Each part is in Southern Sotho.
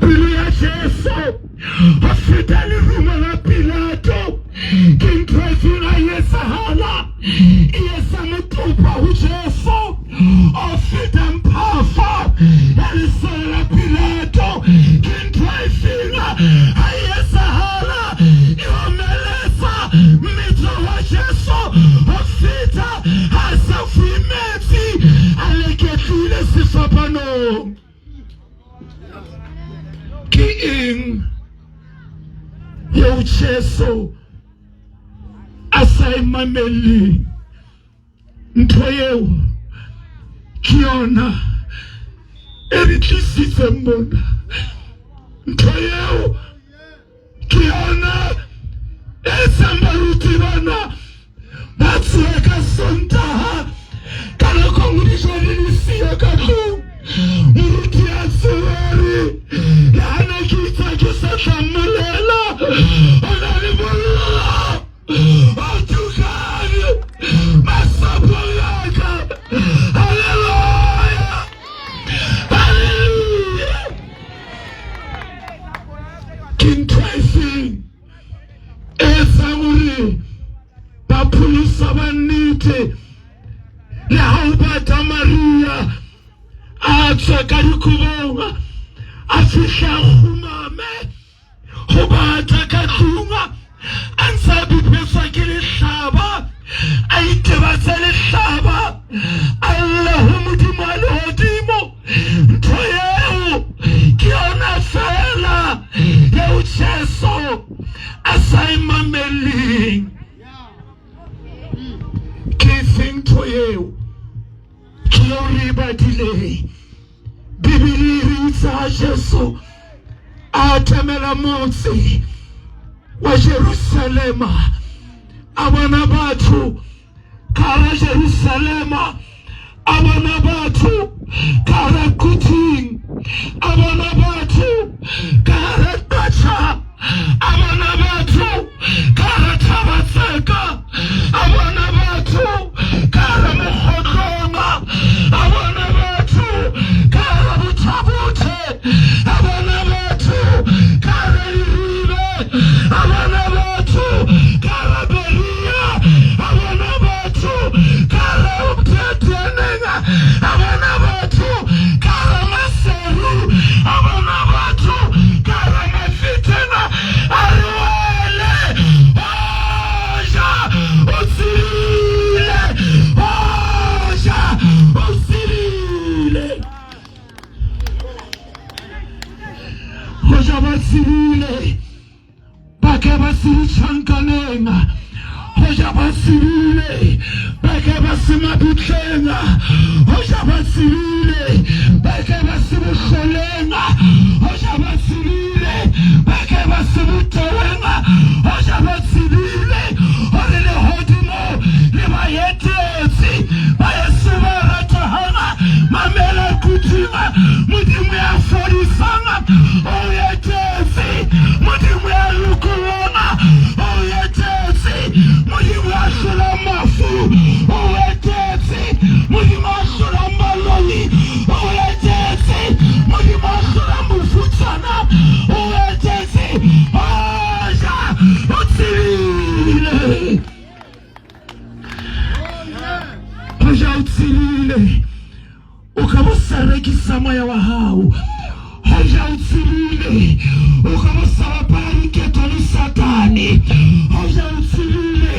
pelo ya Jesu ho feta lerumo la Pilato. Ke ntho e feng ha e etsahala e etsa motopa ho Jesu o fetang phafo ya lesole la Pilato. Ke ntho e feng ha e etsahala e omeletsa mmetso wa Jesu ho feta ha sa fuwe metsi a leketlile sefapanong. Ke eng eo Jesu a sa e mamelleng? Ntho eo ke yona e re tlisitseng mona. Ntho eo ke yona e etsang baruti bana ba tsohe ka Sontaha ka nako nngwe dijo di le siyo ka tlung. Moruti a tsohe a re, le ha ne ke itse ke sa tla mmolela, o na le mollo o tukang masapong a ka. Haleluya, haleluya. Ke ntho efeng e etsang hore bapholosa ba nnete le ha o bata Maria a tswe ka dikobong a fihla a kgumame ho bata ka tlung a ntse a bipetswa ke lehlaba a itebatse lehlaba a lle ho Modimo a lehodimo? Ntho eo ke yona feela eo Jesu a sa e mamelleng. Ke efeng ntho eo? Ke eo re e badileng. Bibele e re itse ha Jesu a atamela motse wa Jerusalema a bona batho ka hara Jerusalema, a bona batho ka hara Quthing, a bona batho ka hara Qacha, a bona batho ka hara Thabatseka, a bona batho ka hara Mokgotlong, a bona batho ka hara Bothabothe, a bona batho ka hara Leribe, a bona batho ka hara Beria, a bona batho ka hara Mteteneng, a bona batho ka hara Maseru, a bona batho ka hara Mafeteng, a re wele hoja o tsebile, hoja o tsebile, hoja ba tsebile ba ke ba se ditjhankaneng, hoja ba tsebile ba ke ba se mabitleng, hoja ba tsebile ba ke ba se bohloleng, hoja ba tsebile ba ke ba se boteweng, hoja ba tsebile hore lehodimo le ba etetse ba eso ba ratehang. Mamela kuthing, Modimo ya fodisang o etetse, Modimo ya lokollang o etetse, Modimo ya hlolang mafu o etetse, Modimo ya hlolang baloi o etetse, Modimo ya hlolang bofutsana o etetse. Hoja o tsebile, hoja o tsebile o ka bo sa rekisa moya wa hao, hoja o tsebile o ka bo sa bapala diketo le Satane, hoja o tsebile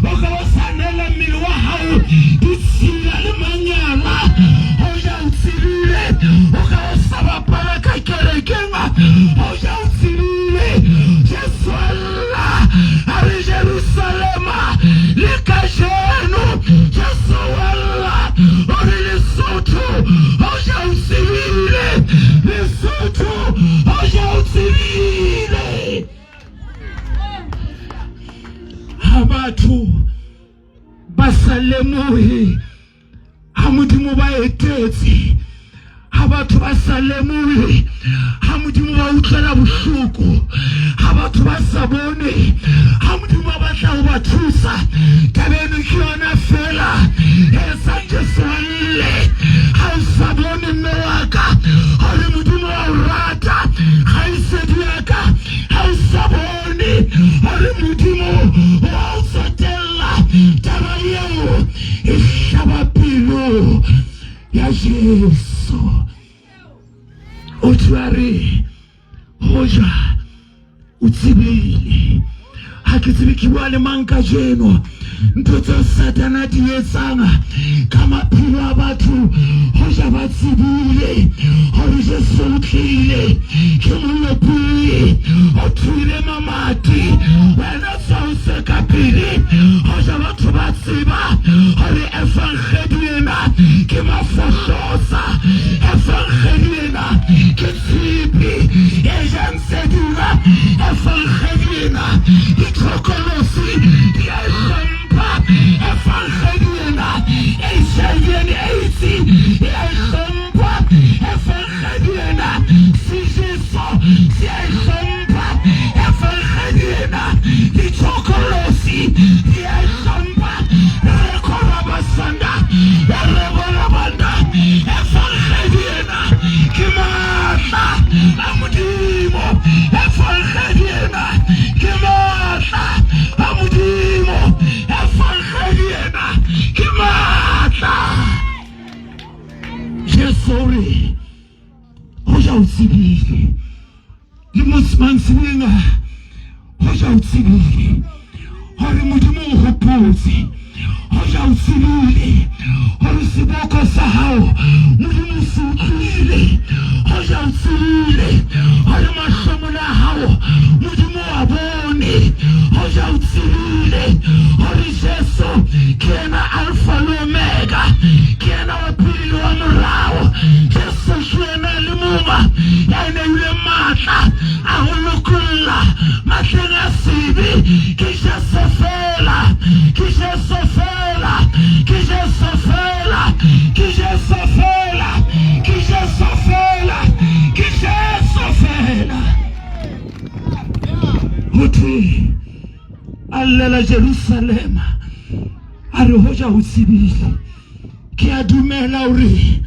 o ka bo sa neela mmele wa hao ditshila le manyala, hoja o tsebile o ka bo sa bapala ka kerekeng, hoja o tsebile. Jesu a lla a re Jerusalema le kajeno Jesu wa lla o re Lesotho hoja o tsebile, Lesotho hoja o tsebile. Ha batho ba sa lemohe ha Modimo ba etetse, ha batho ba sa lemohe ha Modimo ba utlwela bohloko, ha batho ba sa bone ha Modimo ba batla ho ba thusa, taba eno ke yona feela e etsang Jesu a lle. Ha o sa bone mme wa ka hore Modimo wa o rata, Modimo wa o tsotella. Taba eo e hlaba pelo ya Jesu. O tšwa re hoja o tsebile. Ha ke tsebe ke bua le mang kajeno. Ntho tseo Satane a di etsang ka maphelo a batho, hoja ba tsebile hore Jesu o tlile, ke molopolli, o thuile mamati, wena tswa o se ka pele. Hoja batho ba tseba hore efangedi ena ke mafohlosa, efangedi ena ke tshipi e jang tse dula, efangedi ena ditlhokolosi di a e hlompha, efangedi ena HIV and AIDS e a e hlompha, efangedi ena sejeso se a e hlompha, efangedi ena ditlhokolosi di a e hlompha. Re khorabasanda re bolabanda, efangedi ena ke maatla a Modimo, efangedi ena ke maatla a Modimo, efangedi ena ke maatla. Jesu o re hoja o tsebile le mantsiboeng a, hoja o tsebile hore Modimo o hopotse, hoja o tsebile hore seboko sa hao Modimo o se utlwile, hoja o tsebile hore mahlomola a hao Modimo o a bone, hoja o tsebile hore Jesu ke yena Alfa le Omega, ke yena wa pele le wa morao, Jesu ke yena le mongwe ya neilweng matla a ho lokolla matleng a sebe. Ke Jesu fela, ke Jesu fela, ke Jesu fela, ke Jesu fela, ke Jesu fela, ke Jesu fela. Ho thwe a llela Jerusalema, a re hoja o tsebile. Ke a dumela hore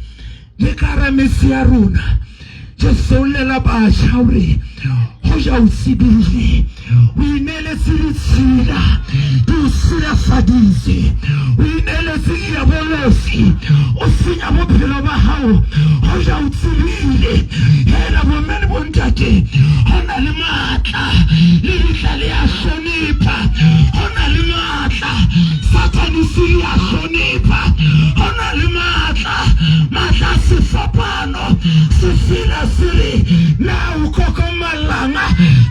le ka hara metse ya rona Jesu o llela batjha hore hoja o tsebile, o ineletse ditshila di o silafaditse, o ineletse diabolosi, o senya bophelo ba hao. Hoja o tsebile, hela bomme le bontate, ho na le matla, lebitla le a hlonepha, ho na le matla, Satane se le a hlonepha, ho na le matla, matla a sefapano. Sefela se re, Na o kokomallang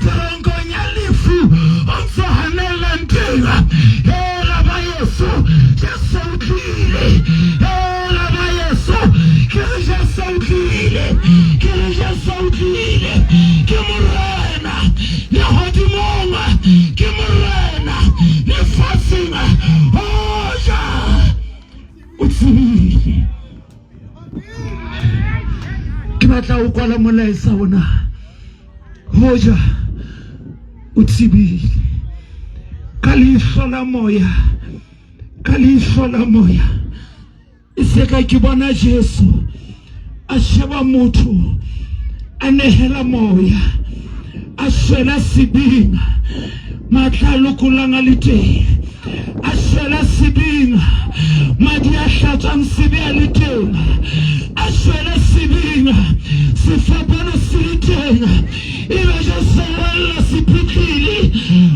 teronkong ya lefu, o ntso hanellang teng? Hela ba yeso, Jesu o tlile. Hela ba yeso, ke re Jesu o tlile, ke re Jesu o tlile. Ke Morena lehodimong, ke Morena lefatsheng. Hoja o tsebile. Ke batla o kwala molaetsa ona. Hoja o tsebile ka leihlo la moya, ka leihlo la moya, e se ka ke bona Jesu a sheba motho a nehela moya, a shwela sebeng, matla a lokollang a le teng, a shwela sebeng, madi a hlatswang sebe a le teng, a shwele sebeng, sefapano se le teng, ebe Jesu o lla sepetlele,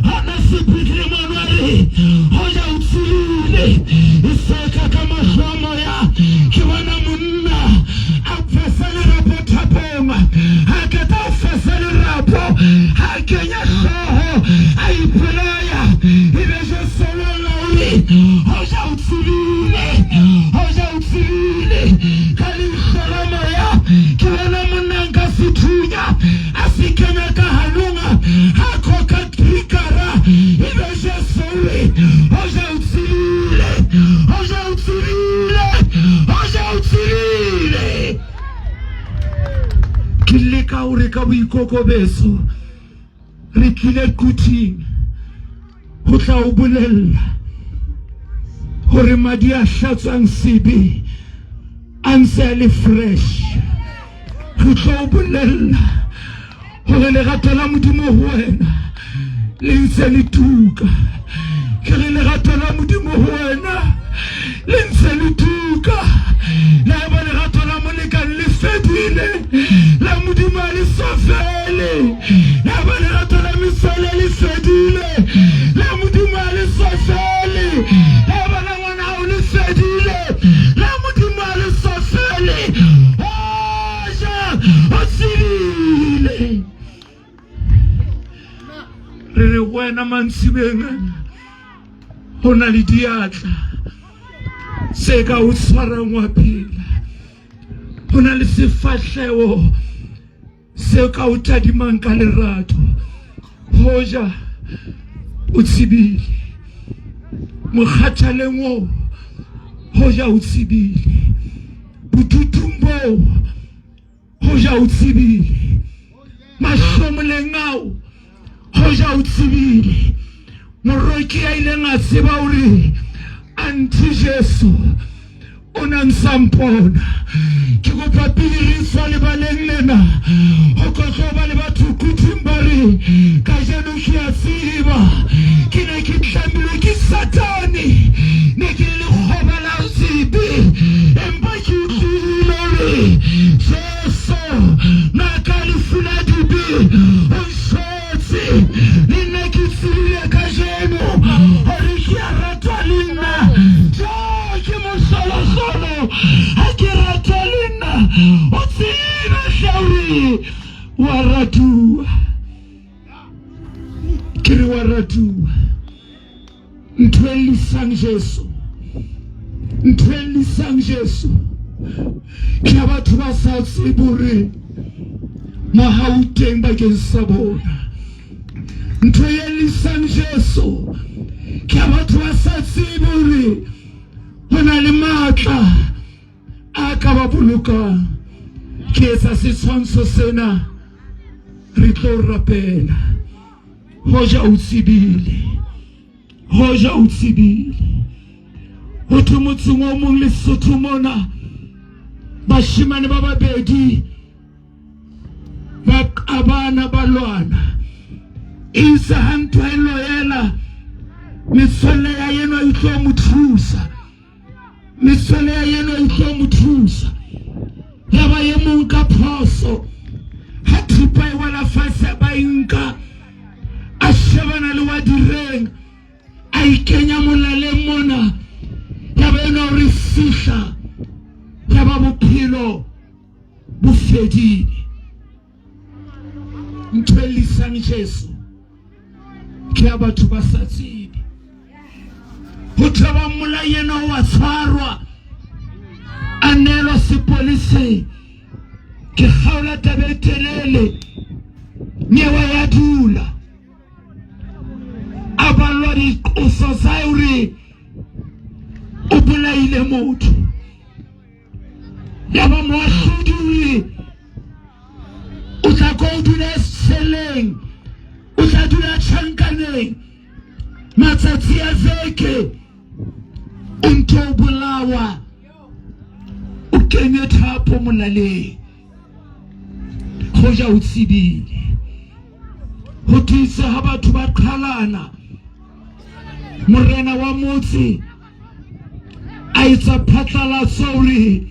hona sepetlele mono a re, hoja o tsebile, e se ka ka mahlo a moya ke bona monna a fesa lerapo thapong, a qeta ho fesa lerapo, a kenya hlooho, a ipolaya. Ebe Jesu o lla o re, hoja o tsebile, hoja o tsebile. Ka leihlo la moya ke bona monna nka sethunya a se kenya ka hanong, a khoka trikara. Ebe Jesu o re, hoja o tsebile, hoja o tsebile, hoja o tsebile. Ke leka hore ka boikokobetso re tlile quthing ho tla o bolella hore madi a hlatswang sebe a ntse a le fresh. Re tlo o bolella hore lerato la Modimo ho wena Le ntse le tuka. Ke re lerato la Modimo ho wena le ntse le tuka. Le haeba lerato la molekane le fedile, la Modimo ha le so fele. Le haeba lerato la metswalle le fedile, la Modimo ha le so fele. Le haeba la ngwana hao le fedile, la Modimo ha le so fele. Hoja o tsebile. Re re go wena mantsibeng go na le diatla tse ka o tshwarang wa phela, go na le sefahlego se ka o tadimang ka lerato. Hoja o tsebile mokgathaleng oo, hoja o tsebile bodutung boo, hoja o tsebile mahlomoleng ao, hoja o tsebile moroki a ileng a tseba hore anti Jesu o na ntsa mpona. Ke kopa pele re tswa lebaleng lena ho tlo ba le batho kuting ba re kajeno ke a tseba ke ne ke tlamilwe ke Satane, ne ke le lekgoba la sebe, empa ke utlwile hore Jesu ngaka lefu la dibe o nshwetse. Le nna ke tsebile kajeno hore ke a ratwa le nna. Jo, ke mohlolohlolo ha ke ratwa le nna. O tsebe hle hore wa ratuwa. Ke re wa ratuwa. Ntho e llisang Jesu, ntho e llisang Jesu ke ya batho ba sa tsebe hore mohau teng bakeng sa bona. Ntho e llisang Jesu ke ya batho ba sa tsebe hore ho na le matla a ka ba bolokang. Ke etsa setshwantsho sena, re tlo rapela. Hoja o tsebile, hoja o tsebile. Ho thwe motseng o mong Lesotho mona, bashemane ba babedi ba qabana ba lwana. Itse ha ntwa e loela, metswalle ya eno e tlo mo thusa. Metswalle ya eno e tlo mo thusa. Ya ba e mong ka phoso, ha thipa e wela fatshe ba e nka, a shebana le wa direng, a ikenya molaleng mona. Ya ba eno re fihla, ya ba bophelo bo fedile. Ntho e llisang Jesu ke ya batho ba sa tsebe. Ho thwe ba mmolai ena o a tshwarwa, a neelwa sepoleseng. Ke kgaola taba e telele, nyewe ya dula. A ballwa diqoso tsa hore o bolaile motho. Ya ba moahlodi o re o tla ko o dula seleng, o tla dula tjhankaneng matsatsi a veke, o ntse o bolawa, o kenywe thapo molaleng. Hoja o tsebile. Ho thuse ha batho ba qhalana, morena wa motse a etsa phatlalatso hore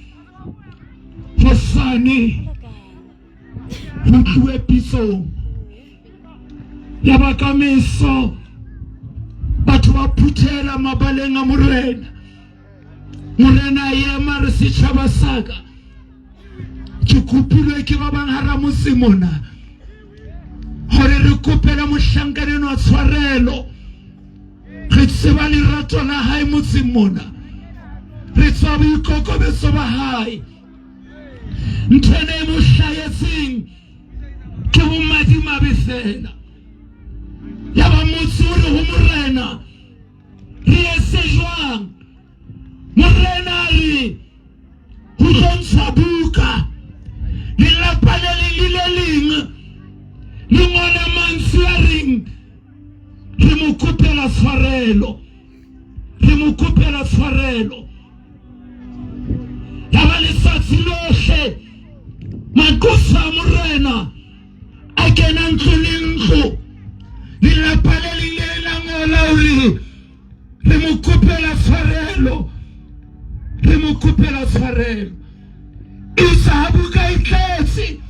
hosane ho tluwe pitsong. Ya ba ka meso batho ba phuthela mabaleng a morena. Morena a ema re setjhaba sa ka, ke kopilwe ke ba bang hara motse mona hore re kopele mohlankana enwa tshwarelo. Re tseba lerato la hae motseng mona, re tseba boikokobetso ba hae. Ntho ena e mo hlahetseng ke bomadimabe fela. Ya ba motse o re ho morena, re etse jwang? Morena a re ho tlo ntshwa buka, lelapa le leng le le leng le ngola mantswe a reng re mo kopela tshwarelo, re mo kopela tshwarelo. Ya ba letsatsi lohle maqosa a morena a kena ntlo le ntlo, lelapa le hore re mo kopela tshwarelo re mo kopela tshwarelo isa ha buka e tletse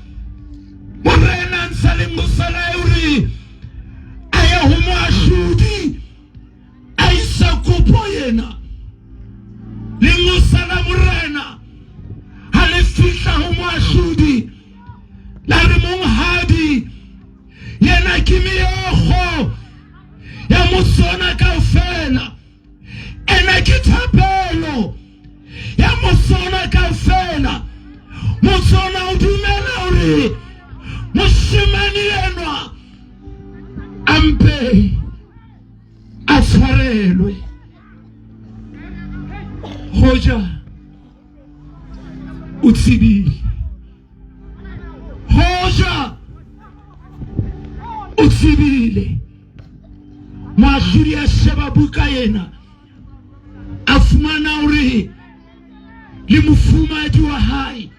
morena ntsha lenqosa la hore a ye ho moahlodi a isa kopo ena lenqosa la morena ha le fihla ho moahlodi la re monghadi yena ke meokgo ya mosona kaofela ena ke thapelo ya mosona kaofela mosona o dumela hore moshemane enwa a mpe a tshwarelwe hoja o tsebile hoja o tsebile moahlodi a sheba buka ena a fumana hore le mofumadi wa hae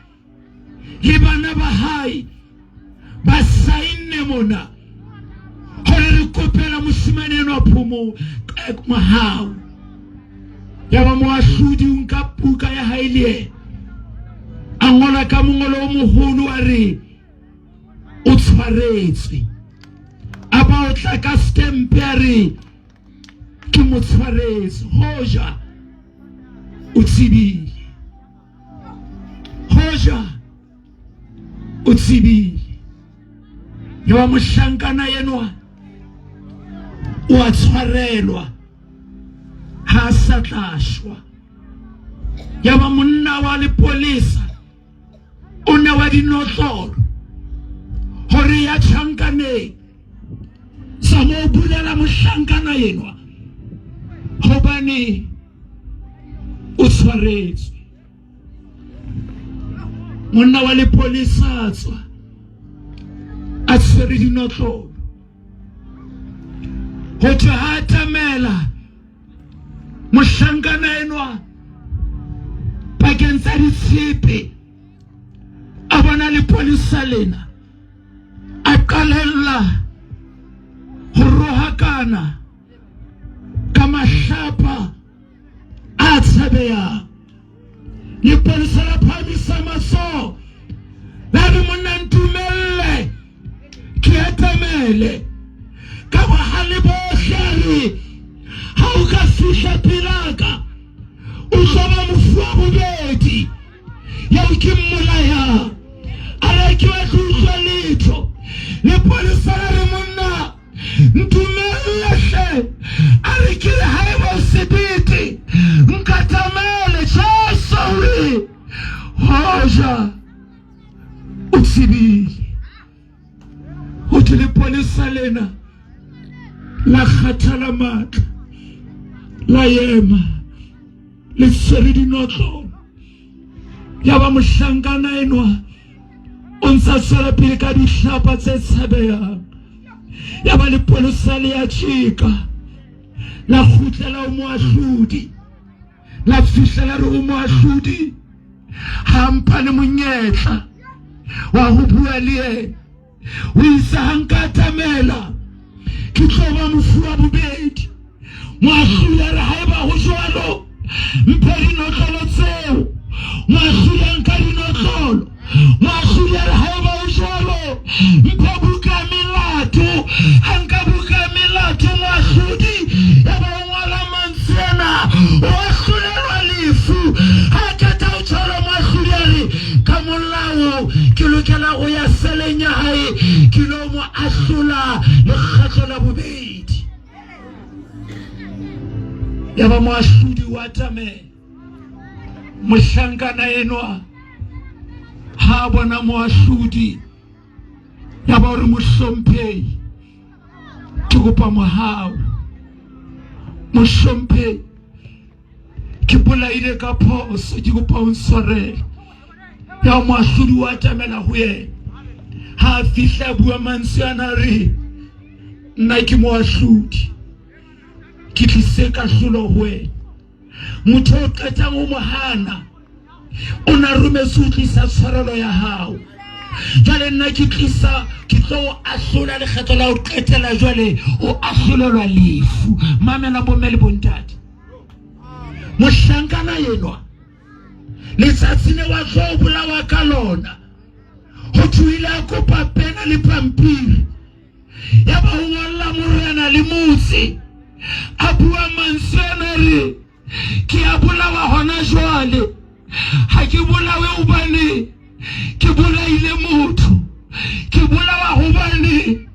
le bana ba hae ba saenne mona hore re kopela mosimane enwa phomo mohau yaba moahlodi o nka buka ya hae le yena a ngola ka mongolo o moholo a re o tshwaretswe a ba o tla ka stempe a re ke mo tshwaretse hoja o tsebile hoja o tsebile ya wa mohlankana enwa o a tshwarelwa ha a sa tla shwa ya ba monna wa lepolesa o ne wa dinotlolo hore ya tjhankaneng sa mo bulela mohlankana enwa hobane o tshwaretswe monna wa lepolesa a tswa a tshwere dinotlolo ho thwe ha atamela mohlankana enwa pakeng tsa ditshepe a bona lepolesa lena a qalella ho rohakana ka mahlapa a tshabeyang lepolesa la phahamisa matsoho la re monna ntumelle ke atamele ka bohale bohle a re ha o ka fihla pelaka o tlo ba mofu wa bobedi eo ke mmolayang a re ke batle utlwa letho lepolesa la re monna ntumelle hle a re ke re haeba o sebete nkatamele jesu o re hoja o tsebile ho thwe lepolesa lena la kgathala matla la ema le tshwere dinotlolo ya ba mohlankana enwa o ntsa tswela pele ka dihlapa tse tshabeyang ya ba lepolesa le ya tjeka la kgutlela ho moahlodi la fihla la re ho moahlodi ha mpha le monyetla wa ho bua le yena o isa ha nka atamela ke tlo ba mofu wa bobedi moahlodi a re haeba ho jwalo mphe dinotlolo tseo moahlodi a nka dinotlolo moahlodi a re haeba ho jwalo mphe buka ya melato a nka buka ya melato moahlodi ya ba o ngwala mantswe ana o ahlolelwa lefu ha qeta ho tshwarwa moahlodi a re ka molao ke lokela go ya seleng ya hae ke lo mo ahlola lekgetlo la bobedi ya ba moahlodi wa atamela mohlankana enwa ha a bona moahlodi ya ba gore mohlomphehi ke kopa mohau mohlomphehi ke bolaile ka phoso ke kopa o ntshwarele ya moahlodi wa atamela ho yena ha a fihla a bua mantswe ana re nna ke moahlodi ke tlise kahlolo ho wena motho o qetang ho mo hana o na rometse ho tlisa tshwarelo ya hao. Jwale nna ke tlisa ke tlo o ahlola lekgetlo la ho qetela jwale o ahlolelwa lefu. Mamela bomme le bontate. Mohlankana enwa letsatsi le wa tlo bolawa ka lona ho thwe ile a kopa pena le pampiri ya ba o ngolla morena le motse a bua mantswe ana re ke a bolawa hona jwale ha ke bolawe hobane ke bolaile motho ke bolawa hobane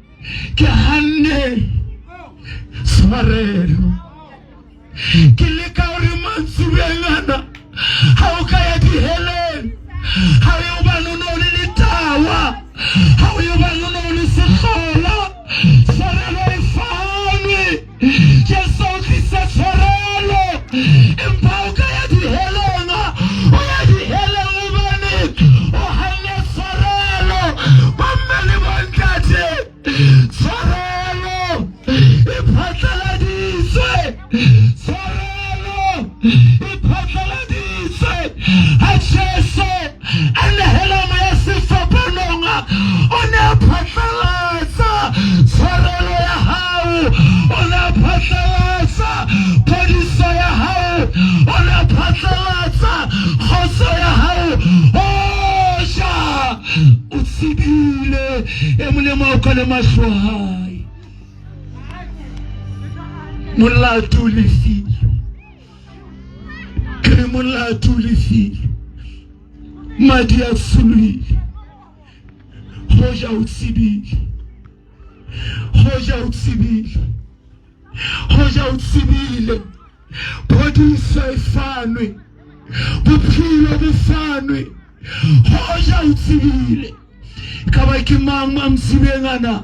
ke hanne tshwarelo ke leka hore mantsiboeng ana ha o ka ya diheleng ha o hobane o ne o le letawa ha o hobane o ne o le sehlola tshwarelo e fanwe Jesu o tlisa tshwarelo empa o ka ya diheleng o ya diheleng hobane o hanne tshwarelo bomme le bontate tshwarelo e phatlaladitswe tshwarelo e phatlaladitswe ha Jesu a nehela moya sefapanong o ne a phatlalatsa tshwarelo ya hao o ne a phatlalatsa phodiso ya hao o ne a phatlalatsa kgotso ya hao hoja o tsebile e molemo o ka le mahlo a hae molato o lefile ke re molato o lefile madi a tsholohile hoja o tsebile hoja o tsebile hoja o tsebile phodiso e fanwe bophelo bo fanwe hoja o tsebile e ka ba ke mang mantsibeng ana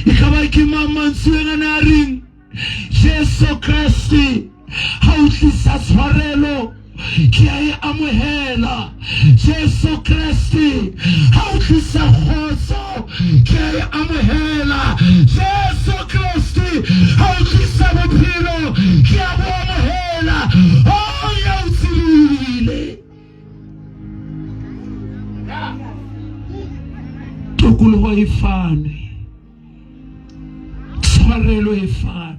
e ka ba ke mang mantsibeng ana a reng Jesu Kreste ha o tlisa tshwarelo ke a e amohela Jesu Kreste ha o tlisa kgotso ke a e amohela Jesu Kreste ha o tlisa bophelo ke a bo amohela o ya o tsebile tokoloho e fanwe tshwarelo e fanwe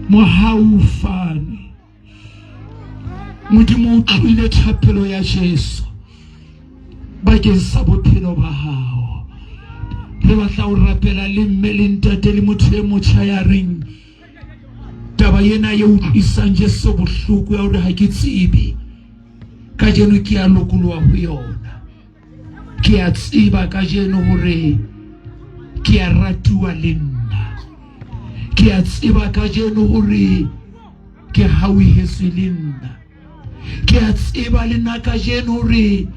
mohau o fanwe modimo o tloile thapelo ya jesu bakeng sa bophelo ba hao re batla ho rapela le mme le ntate le motho e motjha ya reng taba ena e utlwisang jesu bohloko ya hore ha ke tsebe kajeno ke a lokoloha ho yona Ke a tseba kajeno hore ke a ratuwa le nna. Ke a tseba kajeno hore ke hauhetswe le nna. Ke a tseba le nna kajeno hore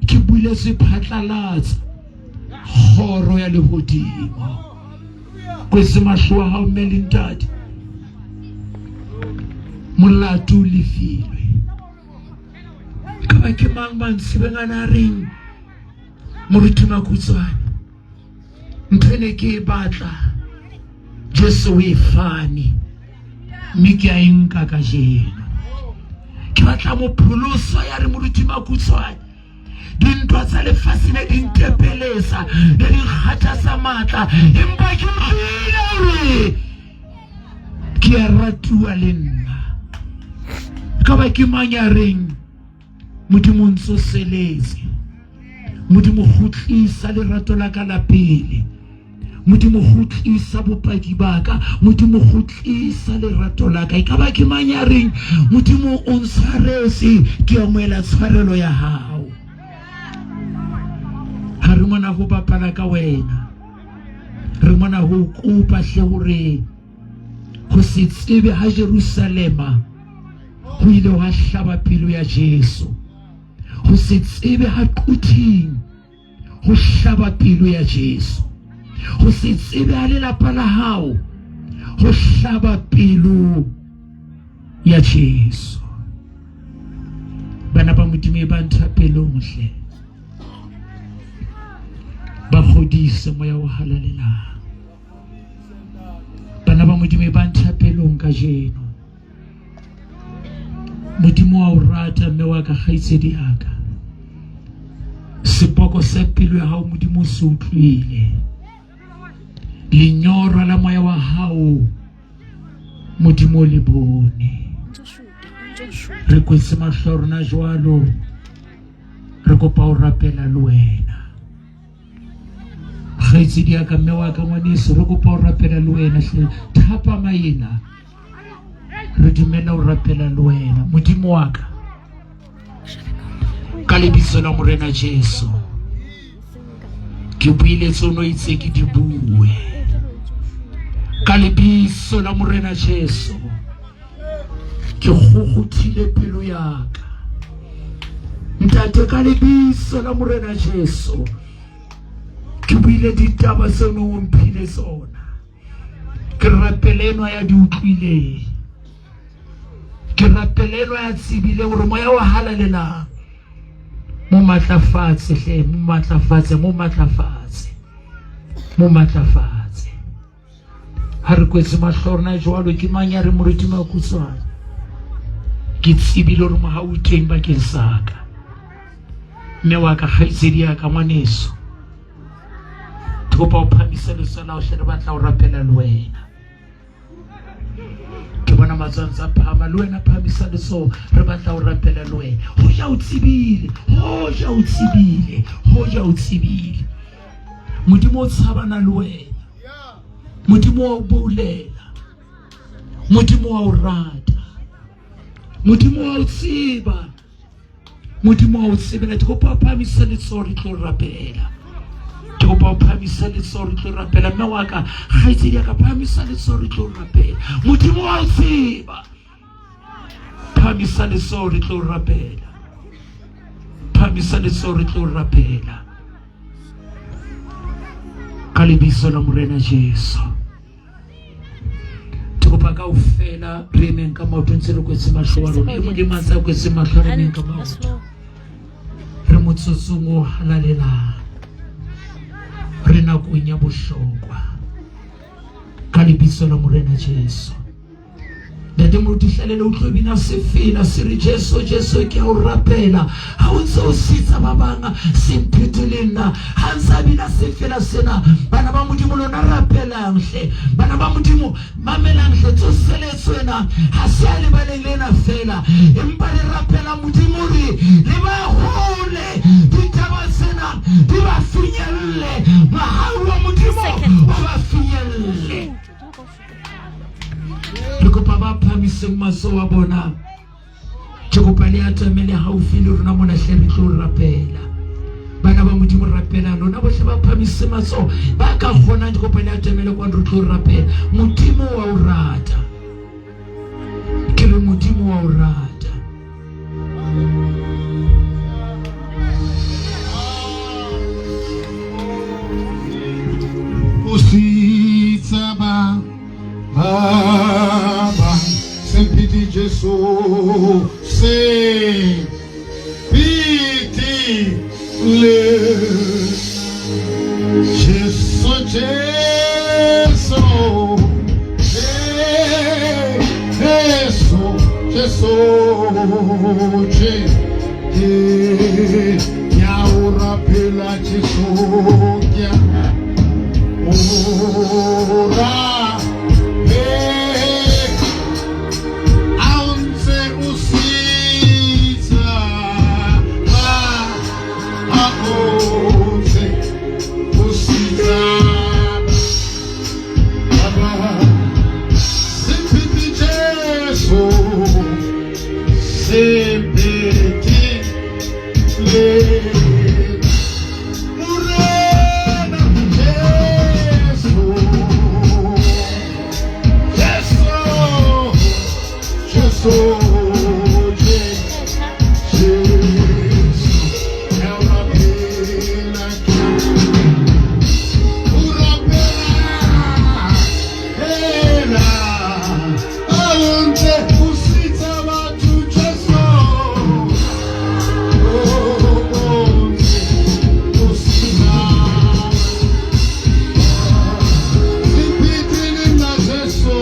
ke buletswe phatlalatsa kgoro ya lehodimo. Kwetse mahlo a hao mme le ntate. Molato o lefilwe. Ka ba ke mang mantsibeng ana a reng moruti Makutswane ntho e ne ke e batla Jesu o e fane mme ke a e nka kajeno ke batla mopholoso ya re moruti Makutswane dintwa tsa lefatshe ne di ntepelesa ne di nkgathatsa matla empa ke utlwile hore ke a ratuwa le nna ka ba ke mang ya reng modimo o ntsoseletse modimo kgutlisa lerato la ka la pele modimo kgutlisa bopaki ba ka modimo kgutlisa lerato la ka e ka ba ke mang ya reng modimo o ntshwaretse ke amohela tshwarelo ya hao ha re mona ho bapala ka wena re mona ho kopa hle hore ho se tsebe ha Jerusalema ho ile hwa hlaba pelo ya Jesu ho se tsebe ha quthing ho hlaba pelo ya Jesu ho se tsebe ha lelapa la hao ho hlaba pelo ya Jesu bana ba Modimo e ba nthapelong hle ba kgodise moya o halalelang bana ba Modimo e ba nthapelong kajeno Modimo wa o rata mme wa ka kgaitsedi ya ka. Sepoko sa pelo ya hao Modimo o se utlwile. Lenyora la moya wa hao Modimo o le bone. Re kwetse mahlo a rona jwalo, re kopa o rapela le wena. Kgaitsedi ya ka, mme wa ka, ngwaneso, re kopa o rapela le wena hle. Thapama ena re dumela o rapela le wena. Modimo wa ka, ka lebitso la Morena Jesu, ke buile tsono itse ke di bue. Ka lebitso la Morena Jesu, ke kgokgothile pelo ya ka. Ntate, ka lebitso la Morena Jesu, ke buile ditaba tseo neng o mphile tsona. Ke rapele enwa ya di utlwileng, ke rapele enwa ya tsebileng hore moya o halalelang mo matlafatse hle, mo matlafatse, mo matlafatse, mo matlafatse. Ha re kwetse mahlo a rona jwalo, ke mang ya re moruti Makutswane? Ke tsebile hore mohau o teng bakeng sa ka. Mme wa ka, kgaitsedi ya ka, ngwaneso, ke kopa o phamise letsoho la hao hle, re batla ho rapela le wena. Ke bona matsoho a ntse a phahama, le wena phahamisa letsoho, re batla ho rapela le wena. Hoja o tsebile, hoja o tsebile, hoja o tsebile. Modimo o tshabana le wena. Modimo wa o boulela. Modimo wa o rata. Modimo wa o tseba. Modimo wa o tsebela. Ke kopa o phahamise letsoho re tlo rapela. Ke kopa o phahamise letsoho re tlo rapela. Mme wa ka, kgaitsedi ya ka, phahamisa letsoho re tlo rapela. Modimo wa o tseba. Phahamisa letsoho re tlo rapela. Phahamisa letsoho re tlo rapela. Ka lebitso la Morena Jesu. Ke kopa kaofela re emeng ka maoto ntse re kwetse mahlo a rona. E mong le mang a kwetse mahlo a re emeng ka maoto. Re motsotsong o halalelang. Re nakong ya bohlokwa. Ka lebitso la Morena Jesu. Ntate Moruti Hlalele o tlo bina sefela se re Jesu Jesu ke a o rapela ha o ntse o sitsa ba bang se mphete le nna ha ntse a bina sefela sena bana ba Modimo lona rapelang hle bana ba Modimo mamelang hle tsoseletso ena ha se a lebaleng lena fela empa re rapela Modimo re le ba hole ditaba tsena di ba finyelle mohau wa Modimo o ba finyelle. Re kopa ba phahamiseng matsoho a bona. Ke kopa le atamele haufi le rona mona hle re tlo rapela. Bana ba Modimo rapela lona bohle ba phahamise matsoho ba ka kgonang ke kopa le atamele kwano re tlo rapela. Modimo wa o rata. Ke re Modimo wa o rata. Usitsa ba ba sempiti Jesu se piti le Jesu Jesu Jesu Jesu Jesu ya o rapela Jesu ya o ra a o ntse o sitsa ba a o ntse o sitsa ba Sempiti Jesu Sempiti le Morena Jesu Jesu Jesu Jesu Ya o rapela o rapela ela a o ntse o sitsa batho Jesu o ntse o sitsa Sempiti le nna Jesu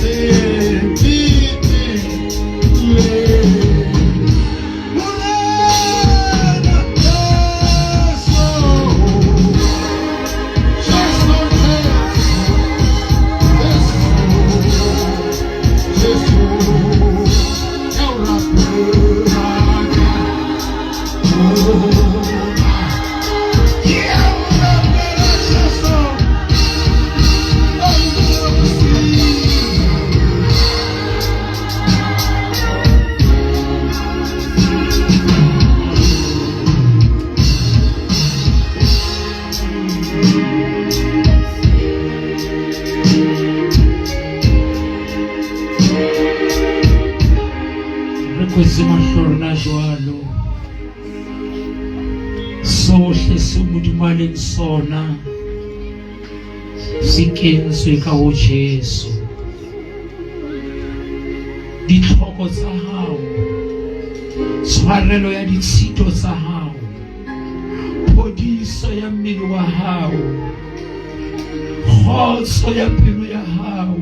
Sempiti Kwetse mahlo rona jwalo. Sohle seo Modimo a leng sona se kentswe ka ho Jesu. Ditlhoko tsa hao, tshwarelo ya ditshito tsa hao, phodiso ya mmele wa hao, kgotso ya pelo ya hao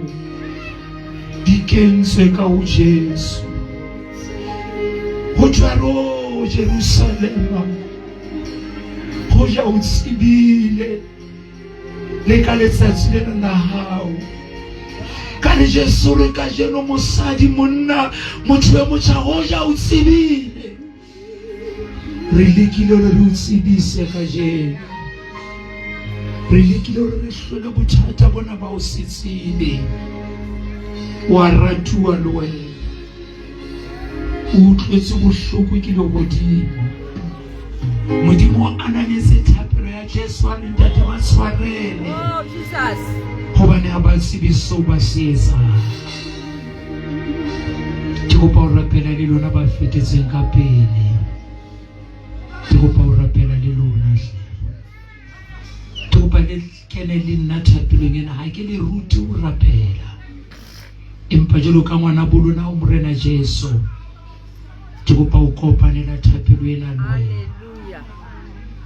di kentswe ka ho Jesu. Ho jwalo Jerusalema, hoja o tsebile le ka letsatsi lena la hao. Ka le Jesu re kajeno mosadi, monna, motho e motjha, hoja o tsebile. Re lekile hore re o tsebise kajeno. Re lekile hore re hlole bothata bona ba o se tsebe. Wa ratuwa le wena. O utlwetse bohloko ke lehodimo. Modimo o ananetse thapelo ya Jesu a re ntate ba tshwarele. Oh, Jesus. Hobane ha ba tsebe seo ba se etsang. Ke kopa ho rapela le lona ba fetetseng ka pele. Ke kopa ho rapela le lona hle. Ke kopa le kene le nna thapelong ena ha ke le rute ho rapela. Empa jwalo ka ngwana bolona o Morena Jesu ke kopa ho kopanela thapelo ena le wena. Hallelujah.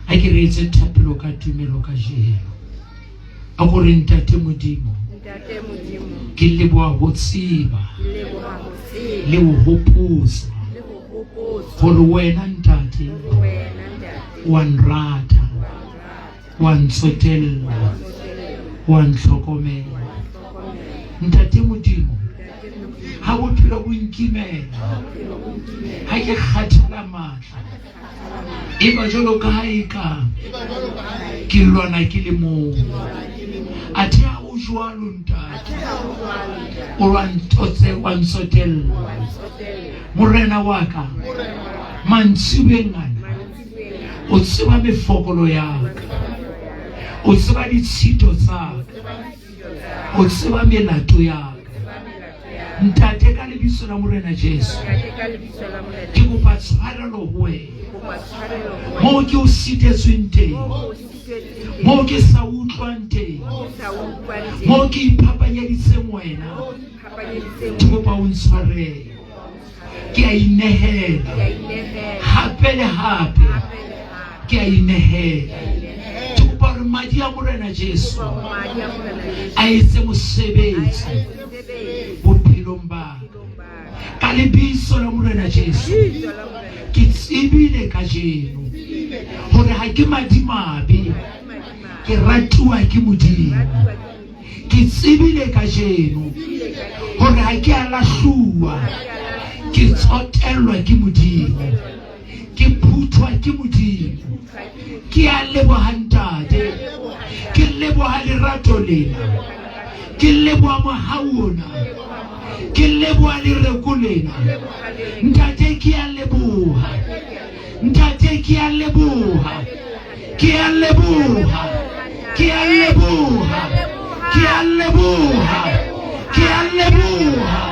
Ha ke re etse thapelo ka tumelo kajeno. A ko re Ntate Modimo, Ntate Modimo, ke leboha ho tseba ke leboha ho tseba le ho hopotswa le ho hopotswa hore wena Ntate hore wena Ntate wa nrata, wa nrata, wa ntsotella, wa ntsotella, wa ntlhokomela. wa ntlhokomela. Ntate Modimo, Ntate Modimo, ha bophelo bo nkimela, bophelo bo nkimela, ha ke kgathala matla, eba jwalo ka ha eka ke lwana ke le mong. Athe ha o jwalo Ntate, o wa ntotse, wa ntsotella. Morena wa ka, mantsibeng ana o tseba mefokolo ya ka, o tseba ditshito tsa ka, o tseba melato ya ka. Ntate, ka lebitso la Morena Jesu, ke kopa tshwarelo ho wena moo ke o sitetsweng teng, moo ke sa utlwang teng, moo ke iphapanyeditseng wena. Ke kopa o ntshwarele. Ke a inehela hape le hape, ke a inehela. Ke kopa hore madi a Morena Jesu a etse mosebetsi bophelong ba ka. Ka lebitso la Morena Jesu, ke tsebile kajeno hore ha ke madimabe, ke ratuwa ke Modimo. Ke tsebile kajeno hore ha ke a lahluwa, ke tsotellwa ke Modimo, ke phuthwa ke Modimo. Ke a leboha Ntate, ke leboha lerato lena, ke leboha mohau ona, ke leboha lereko lena. Ntate, ke a leboha. Ntate, ke a leboha. Ke a leboha. Ke a leboha. Ke a leboha. Ke a leboha.